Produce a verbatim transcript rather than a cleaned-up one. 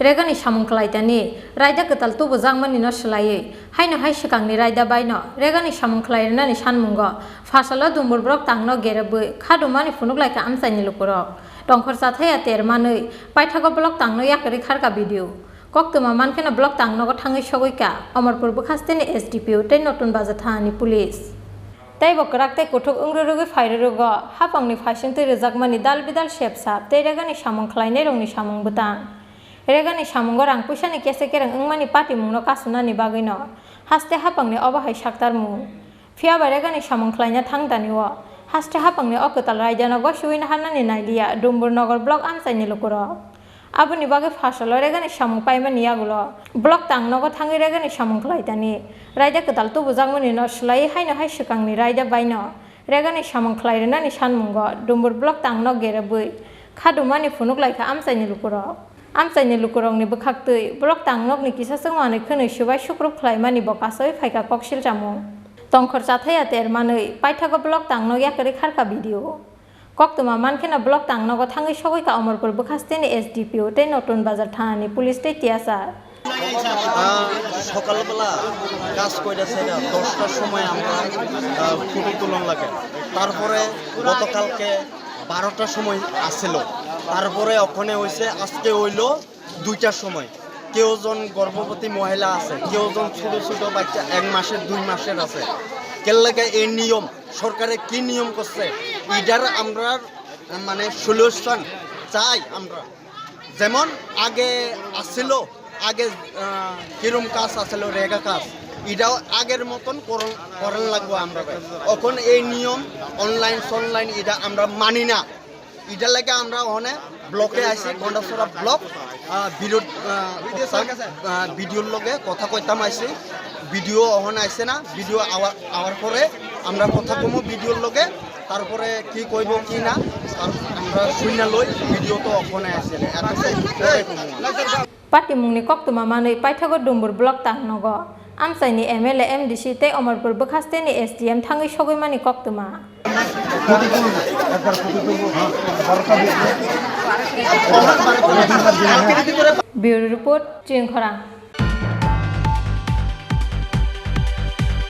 Regani samung khlaitani raida kwtal tubujakmani no swlaiwi, haino hai swkangni raida baino regani samung khlai rwnani sanmungo phasalo dumbur borok tangno gerebwi kha dumani phunuk laikha amchaini lukurok. Tongkhor chathaya ter manwi paithago block tangno yakarwi kharkha B D O. Koktwma mankheno block tangnogo thangwi sogwikha Omorpur bwkhasteni S D P O tei Notun Bazar thanani police. Teibo kwrak tei kuthuk wngwi rwgwi phai rwrwgo hapangni phaisingtwi rwjakmani dal bidal sep sap tei regani samung khlainairokni samung bwtang. Regani samungo rang puisani kese kereng wngmani patimungno kasunani bagwino haste hapangni obo hai saktarmung. Phiyaba regani samung khlaina thang danio haste hapangni o kwtal raidano gosiui naharnani nailiya Dumbur Nogor block amchaini lukurok. Aboni bagwi phasalo regani samung paimani yagulo block tangnogo thangwi regani samung khlaitani raida kwtal tubujakmani no swlaiwi haino hai swkangni raida baino regani samung khlai rwnani sanmungo Dumbur block tangno gerebwi kha dumani phunuk laikha amchaini lukurok. Amchaini lukurokni bwkhaktwi block tangnokni kisa chwngmanwi khwnwi swbai sukrup khlaimani bo kasaui phaikha koksil chamung. Tongkhor chathaya ter manwi paithago block tangno yakarwi kharkha B D O. Koktwma mankheno block tangnogo thangwi sogwikha Omorpur bwkhasteni S D P O tei Notun Bazar thanani police tei tiyasar. আহ, সকালবেলা কাজ কয়টা ছিল? দশটার সময় আমরা আহ, ফটো তুলন লাগে। তারপরে গতকালকে বারোটার সময় আসছিল। তারপরে ওখানে হইছে আজকে হইলো দুইটার সময়। কেউ জন গর্ভবতী মহিলা আছে, কেউ জন ছোট ছোট বাচ্চা এক মাসের দুই মাসের আছে। কেল্লাকে এই নিয়ম, সরকারে কি নিয়ম করছে, এটার আমরা মানে সলিউশন চাই আমরা। যেমন আগে আসছিল, আগে আহ, কিরম কাজ আসছিল, রেগা কাজ, এটাও আগের মতন করন করেন লাগবো আমরা। এখন এই নিয়ম অনলাইন সনলাইন এটা আমরা মানি না। এটার লাগে আমরা ওখানে ব্লকে আইছি, গন্ডাছড়া ব্লক আহ, বিরোধ আহ, করতাম, আহ, বিডিওর লগে কথা কইতাম আইছি। বিডিও ওখানে আইছে না, বিডিও আওয়ার আওয়ার পরে আমরা কথা কমু বিডিওর লগে। তারপরে কি কইব কি না, তার আমরা শুনে লই। বিডিও তো ওখানে আইছে না, এত পরে কমু। Patimungni koktwma manwi paithago Dumbur block tangnogo amchaini M L A, M D C tei Omorpur bwkhasteni S D M thangwi sogwimani koktwma. Bureau report, Chwngkhorang.